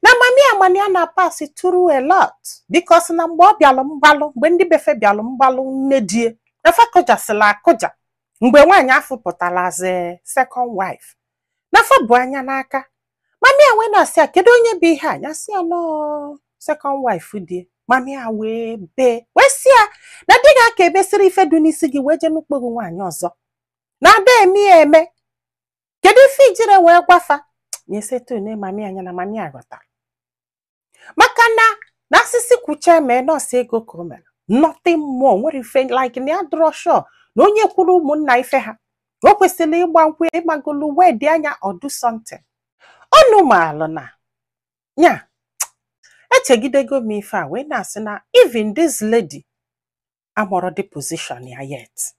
Na mami amani ya na pass through a lot, because na mgbe ọ bịalụ mgbalụ, mgbe ndị befe bịalụ mgbalụ nne die na fa kụjasịla akụja, mgbe nwaanyị afọ pụtara as a second wife, na fa bụ anya n'aka. Mami a wee na-asị ya, kedu onye bụ ihe a? Ya sị ya nọọ second wife die. Mami a wee bee, wee sị ya na di gị aka emesịrị ife dị n'isi gị wee jee n'ukporo nwaanyị ọzọ na ada eme ya eme. Kedu ife ijire wee gwafa nyesetụ ne? Mami anya na mami a ghọtara, maka na asịsị kwucha mee nọọsụ ego ka o mere, nothing more. Nwere ife like na ya dụrọ sure na onye kwuru ụmụnna ife ha o kwesịrị ịgba nkwụ, ịgbagolu wee dị anya ọdụ something. Unu maalụ na ya echegidego m ife a wee na-asị na even this lady amọrọ the position ya yet,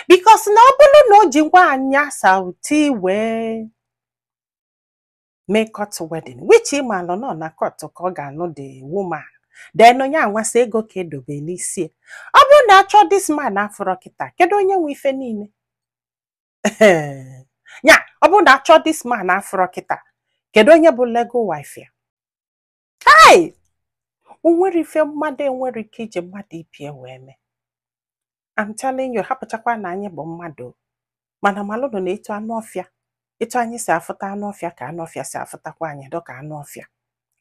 because na ọ bụrụ na o ji nwaanyị asauti wee mee court wedding, which ịmalụ nọ na court ka ọ ga-anụ the woman, then onye anwasị ego ka edobe n'isi. Ọ bụrụ na achọ this man afọrọ kịta, kedu onye nwe ife niile ya? Ọ bụrụ na achọ this man afọrọ kịta, kedu onye bụ legal wife ya? Hai, o nwere ife mmadụ enwere ike iji mmadụ ibie wee mee. I'm telling you, hapụchakwa na anyị bụ mmadụ, mana malụnụ na etu anụ ọfịa, etu anyị si afụta anụ ọfịa ka anụ ọfịa si afụtakwa anyị dịka anụ ọfịa.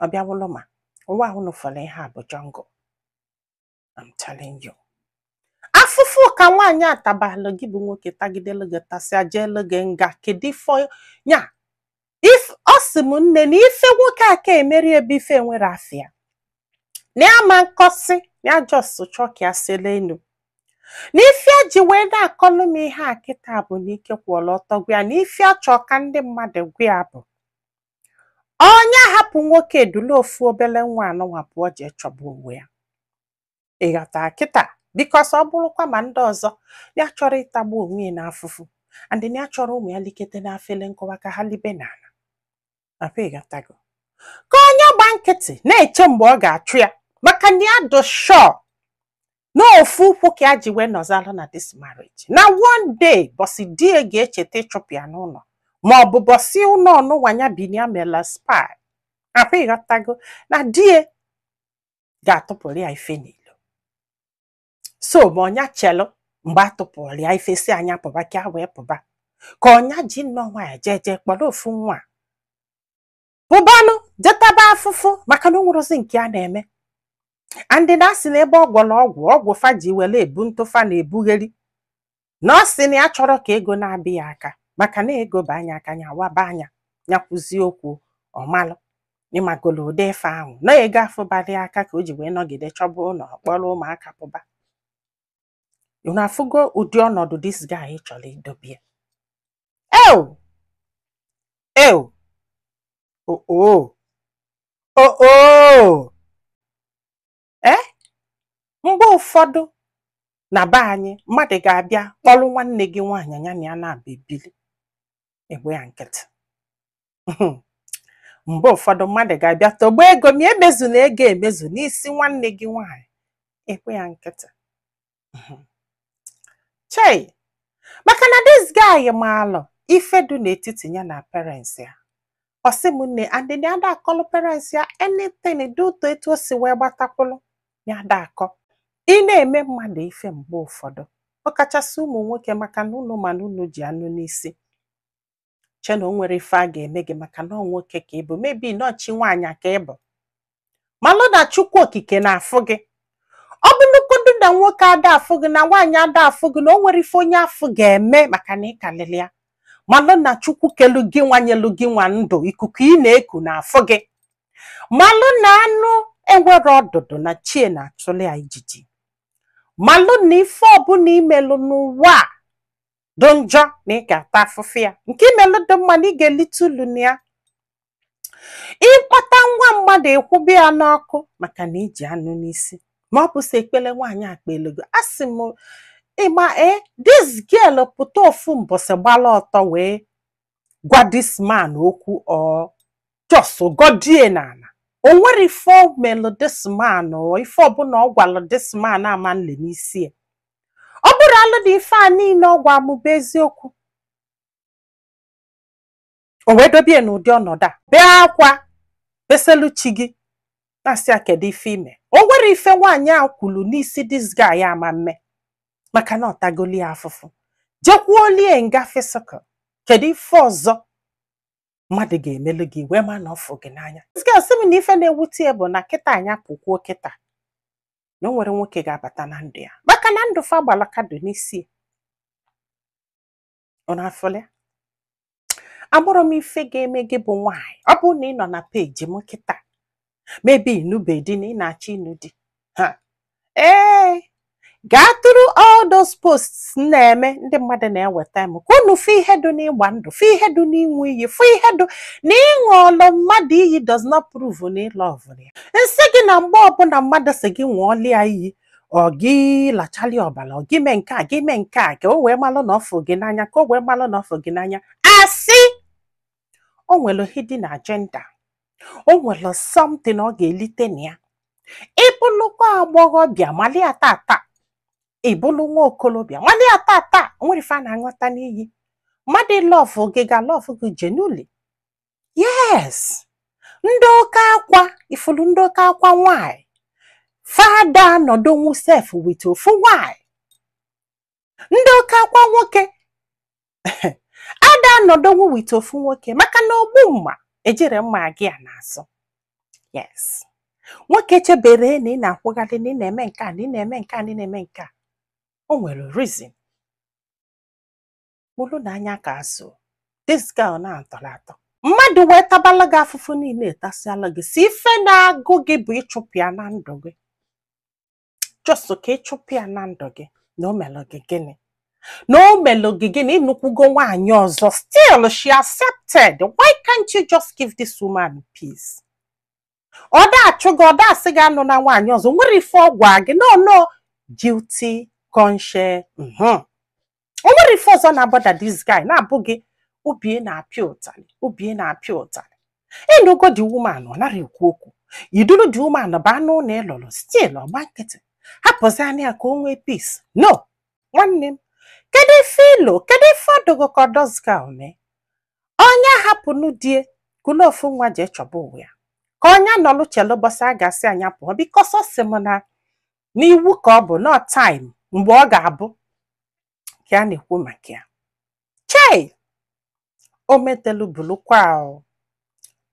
Ọ bịawụlụ ma ụwa ahụ nụfọrọ ihe a bụ jungle. I'm telling you, afụfụ ka nwaanyị atabalụ gị bụ nwoke tagidelu gị, tasịa, jeelu gị nga. Kedu ife ya? If ọ sị m nne na ife nwoke a ka emeri ebe ife nwere afịa na ya ma nkọsị na ya just chọọ ka ya sele enu na ife a ji wee na-akọlụ m ihe a kịta bụ na ike kwụọla ọtọ gwa ya na ife a chọọ ka ndị mmadụ gwa ya bụ onye hapụ nwoke edula ofu obele nwa anụnwa pụọ jee chọba onwe ya. Ịghọta kịta? Because ọ bụrụkwa ma ndị ọzọ, ya chọrọ ịtagbu onwe ya n'afụfụ, and ya chọrọ ụmụ ya likete n'afele nkọwa ka ha libe n'ala akwa. Ịghọtago? Ka onye gba nkịtị na-eche mgbe ọ ga-achụ ya, maka na ya dị sure na ofu ụkwụ ka ya ji wee nọzalụ na this marriage, na one day bọsị di ya ga-echeta ịchụpụ ya n'ụlọ, ma ọ bụ bọsị ụlọ ọnụnwa ya bi na ya mela spy akwa. Ịghọtago? Na di ya ga-atụpụrụ ya ife n'ilo, so ma ọnya chelụ mgbe a tụpụrụ ya ife si anya pụba ka ya wee pụba, ka ọnya ji nnọọ nwaanyị jee jee kpọrọ ofu nwa pụbanụ jetaba afụfụ, maka na o nwerozi nke a na-eme. Andị na asị na ebe ọ gwọrọ ọgwụ ọgwụ fa ji were ebu ntụfa na-ebugheri, na ọ sị na ya chọrọ ka ego na-abịa ya aka, maka na ego bụ anya aka ya waba anya ya kwụzie okwu ọmalụ ịmagolo ụdị ife ahụ na ego afụbalị aka ka o ji wee nọgide chọba ụlọ kpọrọ ụmụaka pụba. Unu afụgo ụdị ọnọdụ this guy chọrọ idobie? Ew, ew, o o o o ee. Mgbe ụfọdụ na be anyị, mmadụ ga-abịa kpọrọ nwanne gị nwaanyị ya na ya na-abịa ebili egbe ya nkịtị. Mgbe ụfọdụ mmadụ ga-abịa tọgba ego ma emezu na ego emezu n'isi nwanne gị nwaanyị, ekwe ya nkịtị. Chei, maka na this guy maalụ ife dị n'etiti ya na parents ya. Ọ sị m nne, and ya ada akọlụ parents ya anything dị ụtọ etu o si wee gbatakwụlụ ya ada akọ. Ị na-eme mmadụ ife mgbe ụfọdụ, ọkachasị ụmụ nwoke, maka na unu ma na unu ji anụ n'isi che na o nwere ife a ga-eme gị, maka na ọ nwoke ka ị bụ, mebi nọchi nwaanyị ka ị bụ. Malụ na Chukwu Okike na-afụ gị. Ọ bụrụgodu na nwoke ada afụ gị, na nwaanyị ada afụ gị, na o nwere ife onye afụ ga-eme maka na ịkalịlị ya, malụ na Chukwu kelu gị nwanyelu gị nwa ndụ ikuku ị na-eku na-afụ gị. Malụ na anụ enwere ọdụdụ na chie na-achụli ya ijiji. Malụ na ife ọbụla imelụ n'ụwa a dị njọ na ị ga-ata afụfụ ya, nke imelụ dị mma na ị ga-elite ulu na ya. Ịkpọta nwa mmadụ ịkwụba ya n'ọkụ maka na iji anụ n'isi, ma ọ bụ sọ ekpele nwaanyị akpa elogo. Asị m ịma ee, this girl pụta ofu mbọsị gbala ọtọ wee gwa this man okwu, ọ just godie n'ala. O nwere ife o melụ this man o, ife ọbụla ọ gwalụ this man ama nle n'isi ya. Ọ bụrụ alụ na ife a niile ọ gwa mụ bụ eziokwu, o wee dobie n'ụdị ọnọdụ a, bee akwa. Kpeselu chi gị na-asị ya, kedu ife ime? O nwere ife nwaanyị a kwulu n'isi this guy ama mme, maka na ọ tagoli ya afụfụ, jekwuolie nga physical. Kedu ife ọzọ mmadụ ga-emelu gị wee ma na ọ fụ gị n'anya? This girl sị m na ife na-ewute ya bụ na kịta anya pụkwuo kịta, na o nwere nwoke ga-abata na ndụ ya, maka na ndụ fa gbalakado n'isi ya. Ọ na-afụlị agbụrụ m. Ife ga-eme gị bụ nwaanyị, ọ bụrụ na ị nọ na peji m kịta, maybe ịnụbe di na ị na-achọ ịnụ di ha, ee, gaa tụrụ all those posts m na-eme, ndị mmadụ na-eweta m ka unu fụ ihe dị n'ịgba ndụ, fụ ihe dị n'ịnwe iyi, fụ ihe dị na ịṅụọlụ mmadụ iyi does not prove na ị love ya. Nsị gị na mgbe ọbụla mmadụ sị gị ṅụọlị ya iyi, ọ gị lachali ọbara, ọ gị mee nke a, gị mee nke a, ka o wee malụ na ọ fụ gị n'anya, ka o wee malụ na ọ fụ gị n'anya, asị. O nwere hidden agenda, o nwere something ọ ga-elite na ya. Ịbụlụkwa agbọghọbịa, malia tata. Ịbụlụ nwa okolobịa, malia tata. O nwere ife a na-aṅụta n'iyi. Mmadụ love gị ga love gị genuinely. Yes, ndị oke akwa ifulu, ndị oke akwa nwanyị fada nọdonwu sef with ofu nwanyị. Ndị oke akwa nwoke ada anọdonwu with ofu nwoke, maka na ogbu mma ejire mma gị a n'azụ. Yes, nwoke chebere na ị na-akwụgharị, na ị na-eme nke a, na ị na-eme nke a, na ị na-eme nke a, o nwere reason. Mụrụ na anya ka azụ this girl na-atọrọ atọ. Mmadụ wee tabala gị afụfụ niile, etasịala gị, si ife na-agụ gị bụ ịchụpụ ya na ndụ gị, just ka ịchụpụ ya na ndụ gị. Na o melụ gị gịnị? Na o melụ gị gịnị? Ịnụkwugo nwaanyị ọzọ, still she accepted. Why can't you just give this woman peace? Ọ da achụ gị, ọ da asị gị anụ na nwaanyị ọzọ. Nwere ife ọ gwa gị? No, no guilty conscience. O nwere ife ọzọ na-abọda this guy na-abụ gị obi na-apịa ụtalị, obi na-apịa ụtalị. Ịnụgo the woman, ọ nara ekwu okwu. Iduru the woman baa n'ụlọ ịlụrụ, still ọgba nkịtị. Hapụzi anya ya ka o nwee peace. No, nwanne m, kedu ife ilo? Kedu ife ọdụgụ ka ọdọzga mee? Onye hapụnụ die kulu ofu nwa jee chọba ụwa ya, ka onye nọlụ chelu ụbọchị a ga-asị anya pụọ, because ọ sị m na n'iwu ka ọ bụ not time mgbe ọ ga-abụ ka a na-ekwu maka ya. Chei, o metelu bulukwa o,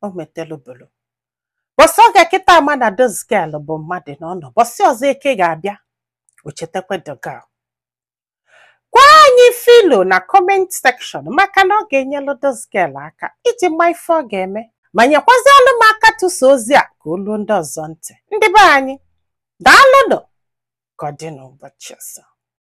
o metelu bulu. Bọsị ọ ga-ekịta ama na this girl bụ mmadụ na ọ nọ. Bọsị ọzọ eke ga-abịa, o chetakwa the girl. Gwa anyị filo na comment section, maka na ọ ga-enyelu this girl aka iji ma ife ọ ga-eme, ma nyekwazialụ m aka tụsa ozi a ka o luo ndị ọzọ ntị. Ndị be anyị, daalụnụ. Ka ọ dị n'ụbọchị ọzọ.